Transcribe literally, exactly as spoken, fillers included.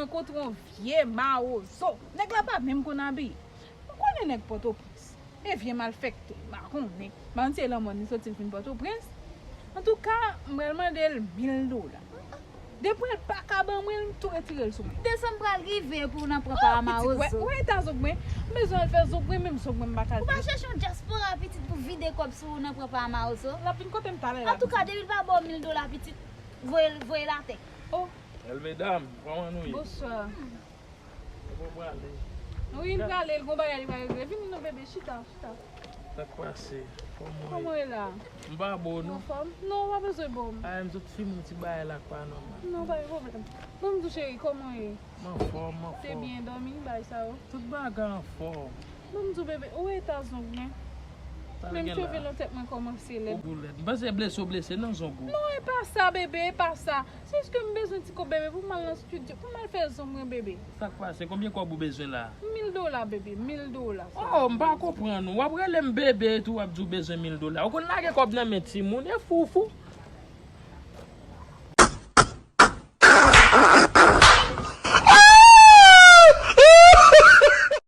Rankontre yon vye mawozo. Nèg la pa menm konn abiye. M konnen nèg Pòtoprens. E vye malfektè, m pa konnen. M pa konn si e lanmò li soti l vin Pòtoprens. Antouka, m pral mande l mil dola. Depi l pa ka ban mwen l, m tou retire l sou mwen. Desanm pral rive pou w nan pran pa a mawozo. Ou wè eta zongwen? M bezwen al fè zongwen, menm zongwen m pa ka al fè. Ou pa chèche yon dyaspora pitit pou vide kòb sou ou nan pran pa a mawozo? L ap vin kote m talè la. Antouka, depi l pa ba w mil dola pitit, voye l, voye l atè. Oh. Bèl medam, kòman nou ye? Bonswa. Ou prale? Wi, m prale, l gon bagay li pral regle. Vini non, bebe, chita, chita. Sa k pase? Kòman w ye? Kòman w ye la? M pa bon, non. Anfòm? Non, w pa bezwen bon. Ay, m sot fimen yon ti bagay la k pa nòmal. Non, pa gen pwoblèm. Bon, m di w cheri, kòman w ye? M anfòm, m anfòm. Se byen dòmi, bagay sa yo? Tout bagay anfòm. Bon, m di w bebe, ou eta zong mwen? Menm cheve nan tèt mwen kòmanse lèd. Ou doulè. M panse blese w blese nan zong ou. Non, e pa sa, bebe, e pa sa. Se jis ke m bezwen ti kòb bebe pou m al nan estidyo, pou m al fè zong mwen bebe. Sa k pase? Konbyen kòb ou bezwen la? Mil dola, bebe, mil dola. Oh, m pa konprann ou. W ap rele m bebe etou, w ap di w bezwen mil dola. Ou konn lage kòb nan men timoun, e fou fou.